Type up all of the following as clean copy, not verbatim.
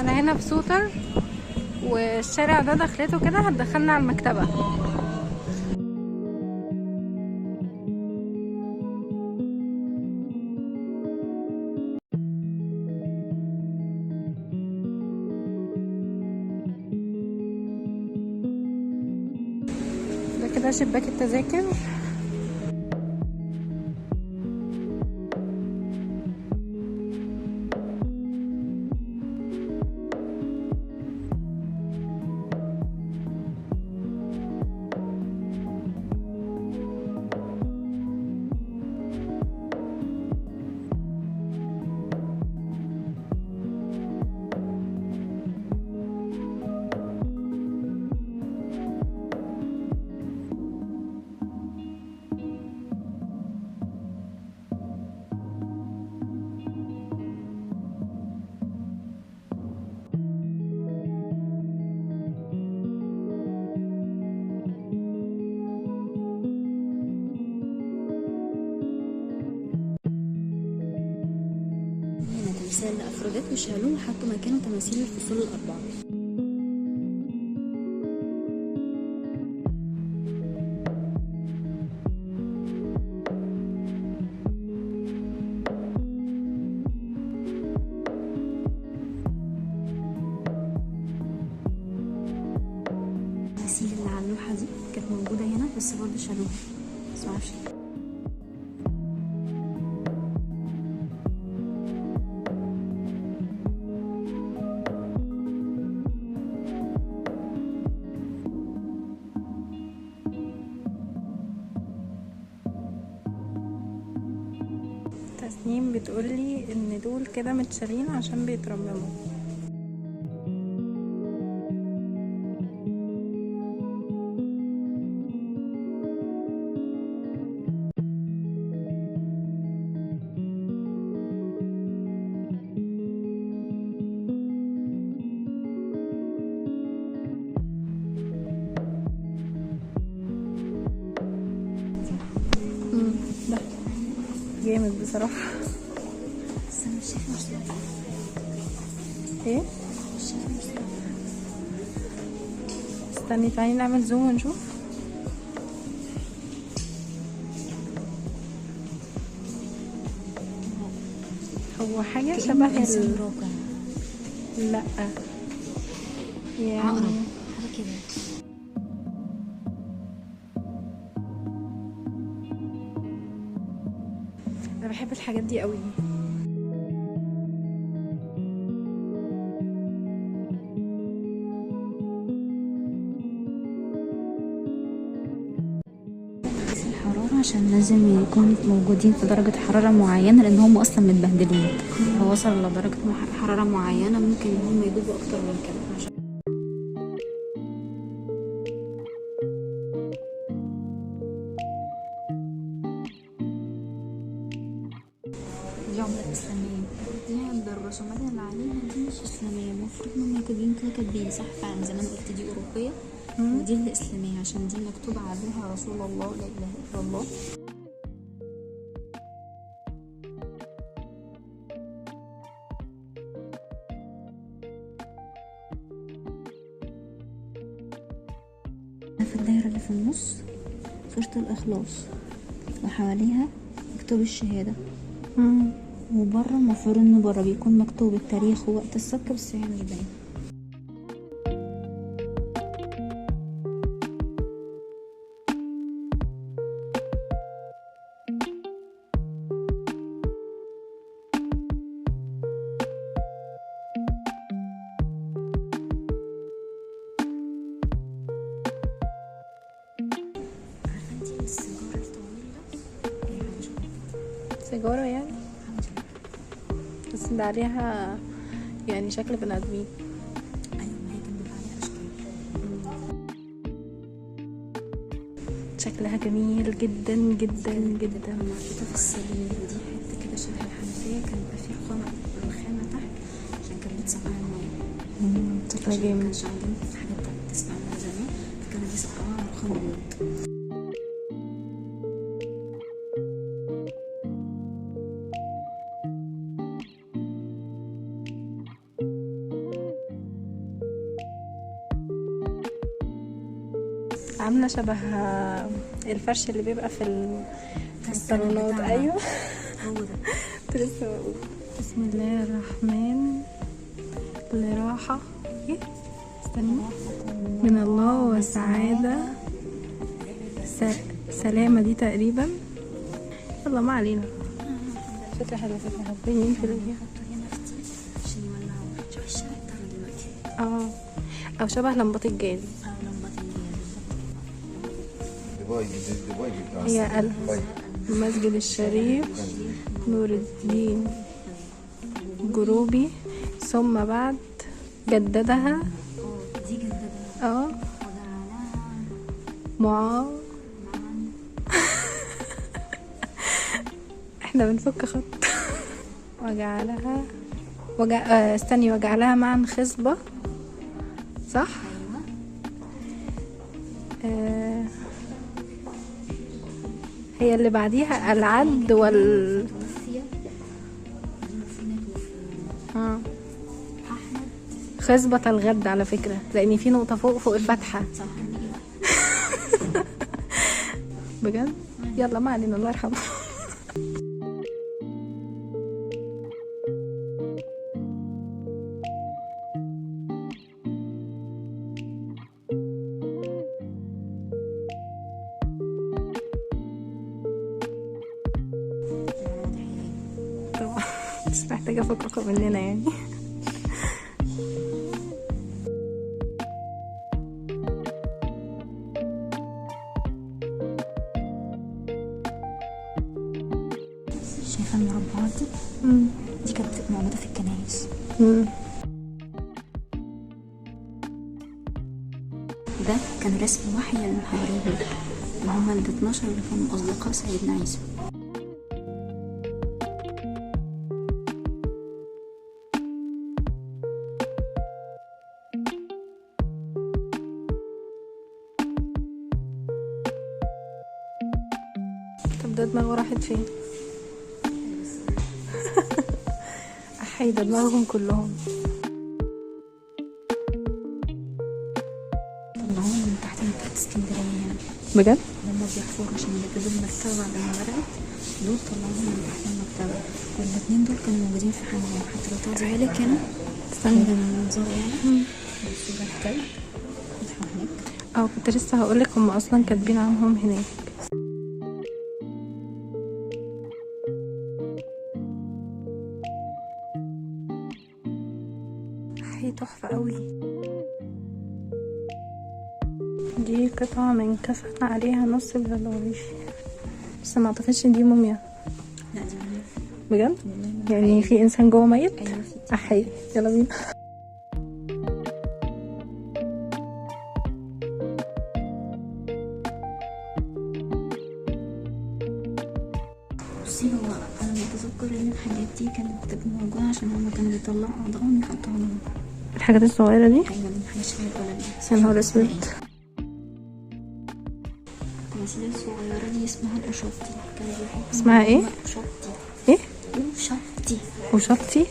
انا هنا في سوتر، والشارع ده دخلته كده هتدخلنا على المكتبة. ده كده شباك التذاكر. تمثال لأفروديت وشالوه وحطوا مكانه تماثيل الفصول الأربعة. التماثيل اللي على اللوحة دي كانت موجودة هنا بس برضه شالوها، بس معرفش ليه. تسنيم بتقولي ان دول كده متشالين عشان بيترمموا. ده جامد بصراحة. بس أنا مش شايفة مرسومة. ايه؟ مش شايفة مرسومة. استني تعالي نعمل زوم ونشوف. هو حاجة شبه إنسان راكع. لا يعني عقرب حاجة كده. انا بحب الحاجات دي قوي. الحرارة عشان لازم يكون موجودين في درجة حرارة معينة، لأن هم أصلا متبهدلين، فوصل لدرجة حرارة معينة ممكن إن هم يدوبوا أكتر من كده. عشان دي عملة إسلامية، دي بالرسومات اللي عليها دي مش إسلامية، المفروض إن هم كاتبين كده، كاتبين صح فعلا زي ما أنا قلت، دي أوروبية ودي الإسلامية عشان دي مكتوب عليها رسول الله لا إله إلا الله. في الدايرة اللي في النص سورة الإخلاص وحواليها مكتوب الشهادة، وبره المفروض انه بره بيكون مكتوب التاريخ ووقت السك، بس هي مش باينه. عارفه انتي السيجارة الطويلة؟ هي حاجة شبه سيجارة يعني، بس ده عليها يعني شكل بني ادمين. ايوه ما هي كان بيبقى عليها اشكال. شكلها جميل جدا جدا جدا. محطوطة في السليم، ودي حتة كده شبه الحنفية، كان بيبقى فيه رخامه تحت عشان كانت بتسقع المية. شكلها عشان ما جامد. كانش عندهم حاجات بتسقع المية زمان، فكانوا بيسقعوها رخام ابيض. عامله شبه الفرش اللي بيبقى في الصالونات. ايوه هو ده كنت لسه بقول. بسم الله الرحمن لراحة، ايه استني، من الله وسعادة سلامة دي تقريبا. يلا ما علينا. فكرة حلوة، فكرة حلوة. مين في يحطوا هنا فتيل عشان يولعوا شبه الشارع بتاعنا دلوقتي. او شبه لمبات الجاز. او لمبات الجاز بالظبط. هي المسجد الشريف نور الدين جروبي، ثم بعد جددها. دي جددها. معا احنا بنفك خط. وجعلها استني، وجعلها معا خصبة، صح؟ ايوه. هي اللي بعديها العد وال خصبة الغد على فكرة، لأن في نقطة فوق الفتحة. صح بجد؟ يلا ما علينا، الله يرحمه. طبعا مش محتاجة فكرة مننا يعني. شايفة المربعات دي؟ دي كانت بتبقى موجودة في الكنايس. ده كان رسم وحي للحواريين اللي هما ال 12 اللي كانوا أصدقاء سيدنا عيسى. طب ده دماغه راحت فين؟ أحي ده دماغهم كلهم. طلعوهم من تحت مكتبة اسكندرية يعني. بجد؟ لما بيحفروا عشان يجددوا المكتبة بعد ما غرقت، دول طلعوهم من تحت المكتبة. والاتنين دول كانوا موجودين في حمام، حتى لو تاخدي بالك هنا. استني من المنظر يعني. الصورة الكلب واضحة هناك. كنت لسه هقولك هم أصلا كاتبين عنهم هناك. هي تحفة قوي. دي قطعة من كفن عليها نص البلوريش، بس ما اعتقدش دي موميا. لا دي موميا بجد؟ يعني في انسان جوه ميت؟ ايوه. احي، يلا بينا. بصي، هو انا متذكر ان الحاجات دي كانت بتبقى موجودة عشان هما كانوا بيطلعوا اعضائهم يحطوها لهم. الحاجات الصغيرة دي؟ ايوه، من حاجة شبه البلد. يا نهار اسود. التماثيل الصغيرة دي اسمها الأوشابتي. كانوا بيحطوا اسمها ايه؟ أوشابتي. ايه؟ أوشابتي. أوشابتي؟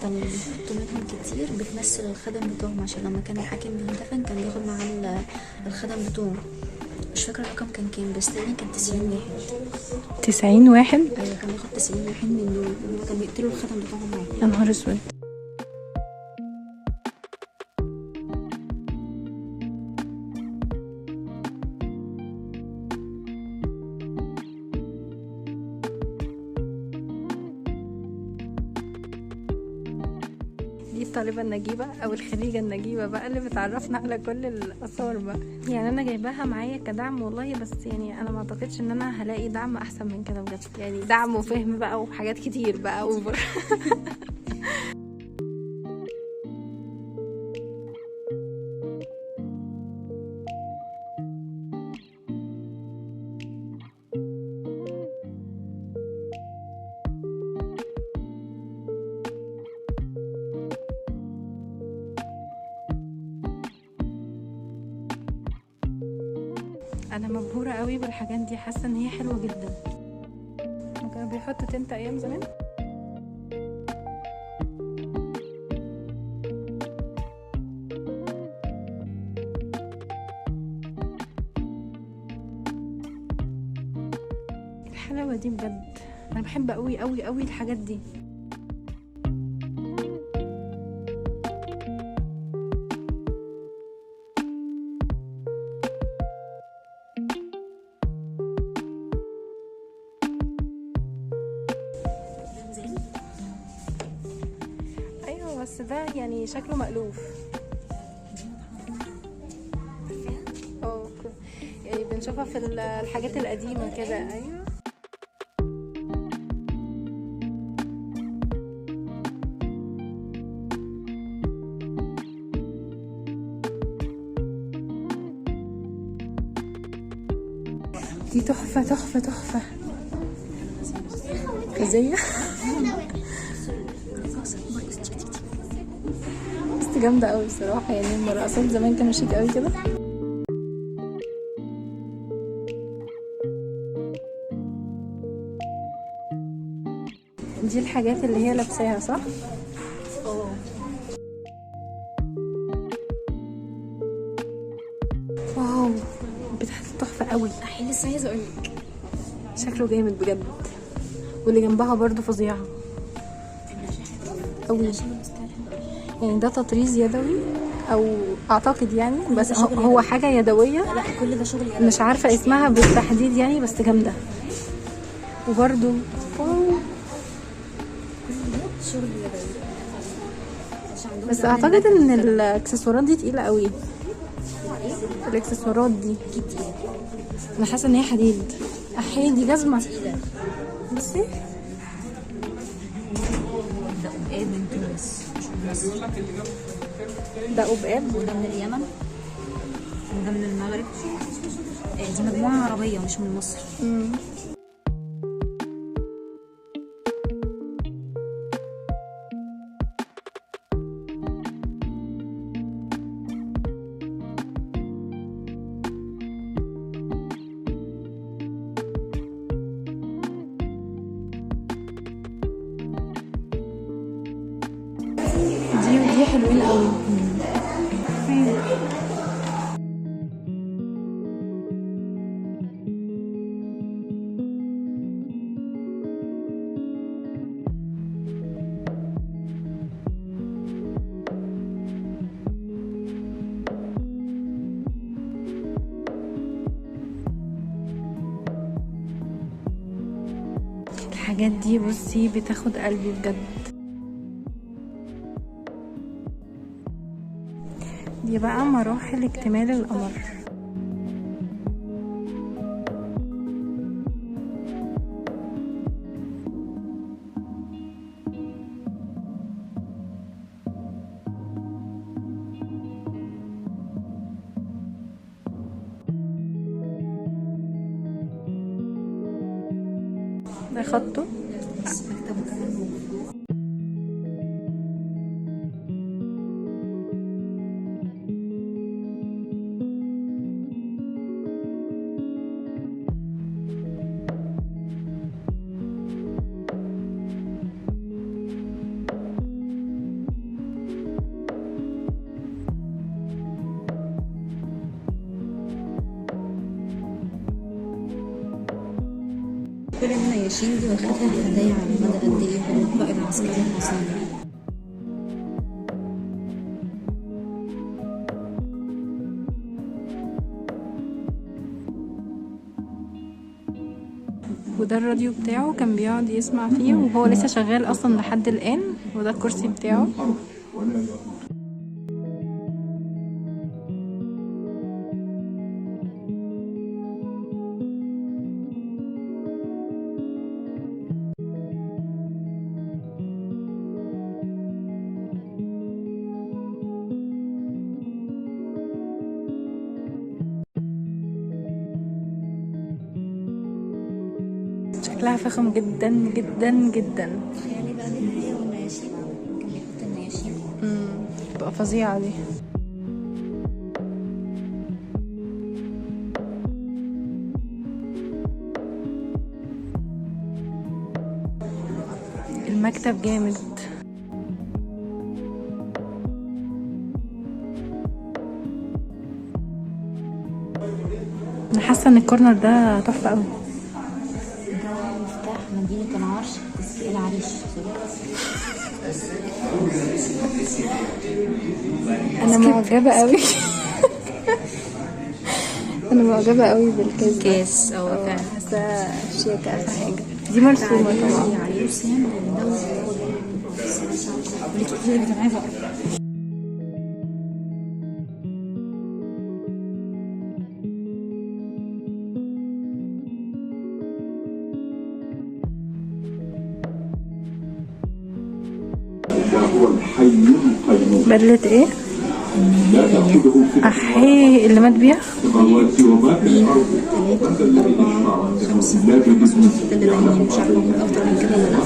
كانوا بيحطوا منهم كتير، بتمثل الخدم بتوعهم، عشان لما كان الحاكم بيندفن كان بياخد معاه الخدم بتوعه. مش فاكرة الرقم كان كام، بس تقريبا كان 90 واحد. 90 واحد؟ ايوه، كان بياخد 90 واحد من دول، هما كانوا بيقتلوا الخدم بتوعهم معاه. يا نهار اسود. دي الطالبة النجيبة أو الخريجة النجيبة بقى اللي بتعرفنا على كل الآثار بقى. يعني أنا جايباها معايا كدعم والله، بس يعني أنا ما أعتقدش إن أنا هلاقي دعم أحسن من كده بجد، يعني دعم وفهم بقى وحاجات كتير بقى أوفر. انا مبهوره قوي بالحاجات دي، حاسه ان هي حلوة جدا. كانوا بيحطوا تنت ايام زمان. دي بجد، انا بحب قوي قوي قوي الحاجات دي. ايوه بس ده يعني شكله مألوف. اه يعني بنشوفها في الحاجات القديمة كده. ايوه دي تحفة تحفة تحفة. ازاي بس جامدة قوي بصراحة، يعني المرقصات زمان كانوا شيك قوي كده. دي الحاجات اللي هي لابساها صح؟ اه واو بتاعت تحفة قوي. لسه عايزة اقولك شكله جامد بجد، واللي جنبها برضو فظيعة قوي. يعني ده تطريز يدوي او اعتقد يعني، بس هو حاجة يدوية. لا كل ده شغل يدوي، مش عارفة اسمها بالتحديد يعني، بس جامدة. وبرضو wow كل ده شغل يدوي. بس اعتقد ان الاكسسوارات دي تقيلة قوي. الاكسسوارات دي اكيد تقيلة، انا حاسة ان هي حديد. احيي دي جزمة بصي. ده قبقاب من تونس مش من مصر. ده قبقاب، وده من اليمن، وده من المغرب. دي مجموعة عربية مش من مصر. دي ودي حلوين قوي. الحاجات دي بصي بتاخد قلبي بجد. دي بقى مراحل اكتمال القمر. ده خطه بس مكتبه كمان موجود. كل النياشين دي واخدها هدايا على مدى قد ايه من القائد العسكري العظيم. وده الراديو بتاعه كان بيقعد يسمع فيه وهو لسه شغال اصلا لحد الان. وده الكرسي بتاعه. شكلها فخم جدا جدا جدا. تخيلي بقى النهاية والنياشين، كان بيحط النياشين. تبقى فظيعة دي. المكتب جامد. انا حاسة ان الكورنر ده تحفة قوي. ده مفتاح العريش. انا معجبه قوي. انا معجبه قوي بالكاس ده. كاس اه فعلا. حاسه شياكه اخر حاجة. دي مرسومه طبعا. عليه وسام. انا عايزه اقرا. وهو الحي القيوم. بدلة ايه؟ لا تأخذه سنة احيه اللي مات بيها. السماوات وما في الأرض، من ذا الذي يشفع عنده إلا بإذنه، يعلم مش عارفه ما ممكن اكتر من كده ولا لا.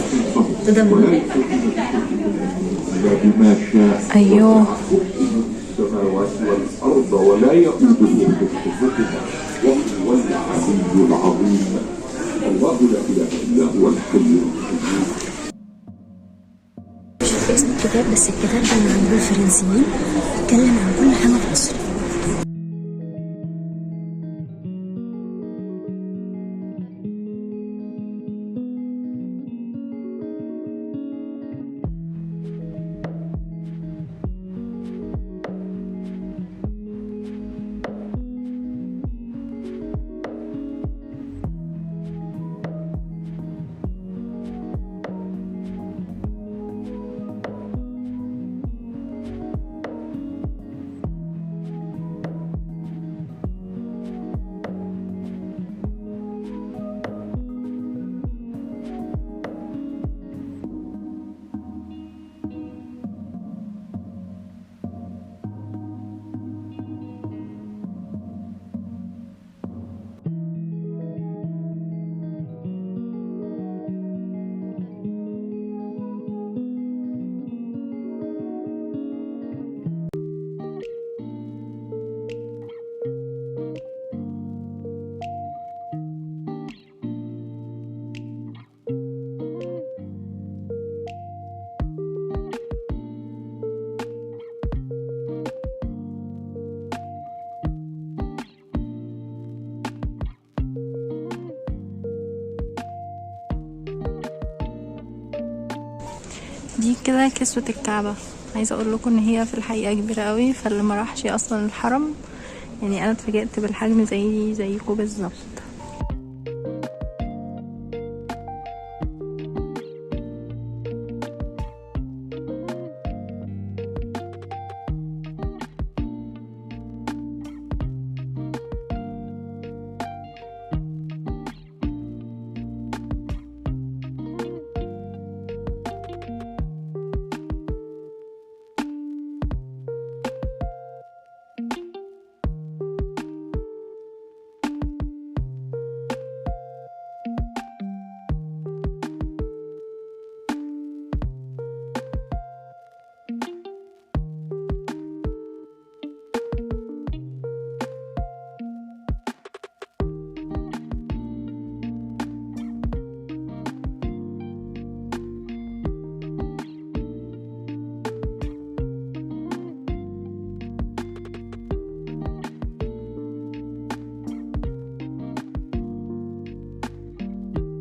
بين تدمر. ولا يحيطون إلا بما شاء. ايوه. السماوات والأرض ولا يؤوده حفظهما وهو العلي العظيم. الله لا إله إلا هو الحي القيوم. مش عارفه اسم الكتاب، بس الكتاب ده اللي عملوه الفرنسيين اتكلم عن كل حاجة في مصر. دي كده كسوة الكعبة. عايزة اقول لكم ان هي في الحقيقة كبيرة قوي، فاللي ما راحش اصلا الحرم، يعني انا اتفاجئت بالحجم زي زيكم بالظبط.